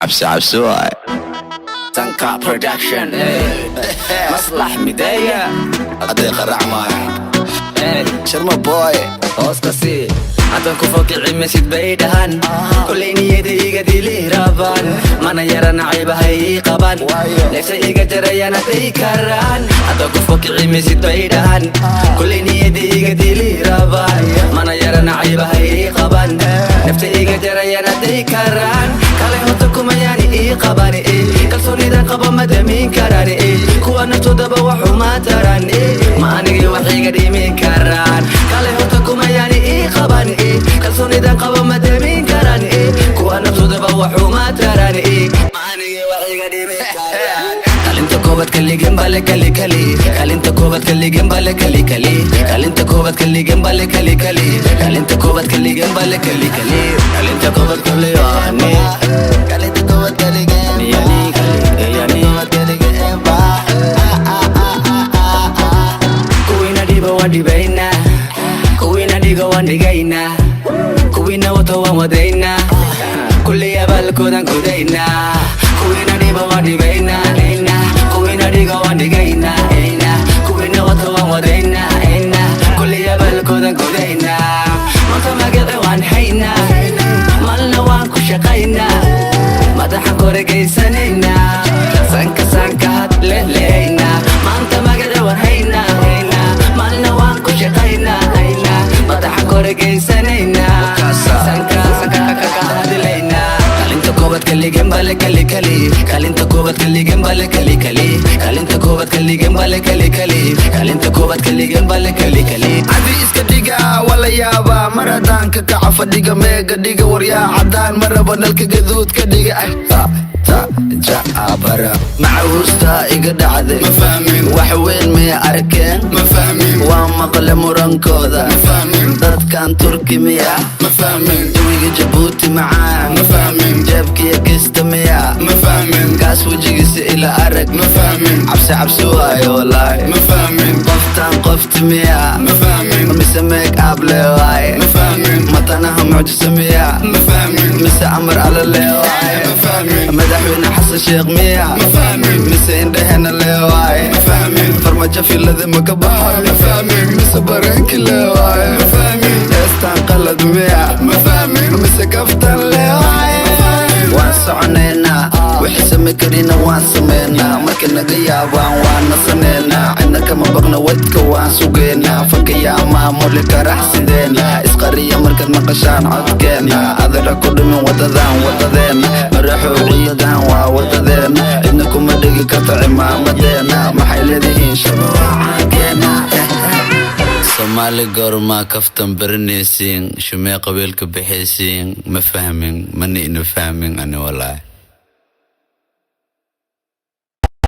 Cabsi cabsi waay. Sanka Production, Maslax Mideeye. Hadday qarac maayo. Sharma Boy. Hoos ka sii haddaan ku fokici maysid bay dhahan. Kolay niyada iga dili rabaan, mana yara nacaybahay ii qaban. Waayo. Neefta iga jarayaan hadday karaan. Haddaan ku fokici maysid bay dhahan. Kolay niyada iga dili rabaan, mana yara nacaybahay ii qaban. Neefta iga jarayaan hadday karaan. Kalay horta kumayaani ii qaban, kalsoonidan qabo ma damin karaan. Kuwa naftoodaba waxuma taran, ma anigay wax iga dhimi karaan. Kalay horta kumayaani ii qaban, kalsoonidan qabo ma damin karaan. Kuwa naftoodaba waxuma taran, ma anigay wax iga dhimi karaan. Kalinta koobaad kaligen bale kali kali. Kalinta koobaad kaligen bale kali kali. Kalinta koobaad kaligen bale kali kali. Kalinta koobaad kaligen bale kali kali. Kalinta koobaad kaliyani. Kalinta koowaad kaligeen. Yani kali yani. Koowaad kaligeen ba. Kuwiina dhiba waan dhibaynaa, kuwiina dhigo waan dhigaynaa, kuwiina wato waan wadaynaa, kulli abaalkoodan gudaynaa. Kuwiina dhiba waan dhibaynaa, kuwiina dhigo waan dhigaynaa, kuwiina wato waan wadaynaa, kulli abaalkoodan gudaynaa. Maanta magaci waan haynaa, maalna waan ku shaqaynaa, madaxan koregaysanaynaa, sanka sanka had lehleynaa. Maanta magaci waan haynaa, haynaa, maalna waan ku shaqaynaa, haynaa, madaxan koregaysanaynaa, sanka sanka kaka hadlaynaa. Kalinta koobaad kaligen bale kali kali. Kalinta koobaad kaligen bale kali kali. Kalinta koobaad kaligen bale kali kali. Kalinta koobaad kaligen bale kali kali. Cadi iska dhiga waa la yaabaa mar haddaan ka kaco fadhiga, meega dhiga waryaa caddaan ma rabo, nalka gaduud ka dhiga. Ta ta ja bara macahuusta iga dhacday. Ma fahmin. Wax weyn maya arkeen. Ma fahmin. Waa maqle murankooda. Ma fahmin. Dadkan Turki miya? Ma fahmin. Jawiga Jabuuti macaan. Ma fahmin. Jeebkiya kista miya? Ma fahmin. Kaas wejigiisa ila arag. Ma fahmin. Cabsi cabsi waayo walaahi. Ma fahmin. Qoftaan qofti miya? Ma fahmin. Mise make up le waaye? Ma fahmin. Matanaha mucjiso miya? Ma fahmin. Mise amar alla le waaye? Ma fahmin. Madaxweyne Xasan Sheekh miya? Ma fahmin. Mise indhehena le waaye? Ma fahmin. Farmajo filada ma ka baxo? Ma fahmin. Mise bareenki le waaye? Ma fahmin. Heestaan qalad miya? Ma fahmin. Mise kaftan le waaye? Waan soconaynaa, wixii same karina waan sameynaa, marka naga yaabaan waan nasaneynaa, cidna kama baqna, wadka waan sugeynaa, fankayaa maamuli karax sideena, isqariya markaad maqashaan codkeena, adara ku dhimin wadadan wadadeena, maraxow ciidan waa wadadeena, cidna kuma dhigi karto cimaamadeena, maxay leedihiin shabacaankeena. Soomaali goormaa kaftan baranaysiin? Shumee qabiilka bixaysiin? Ma fahmin, mana ina fahmin ani walaahi.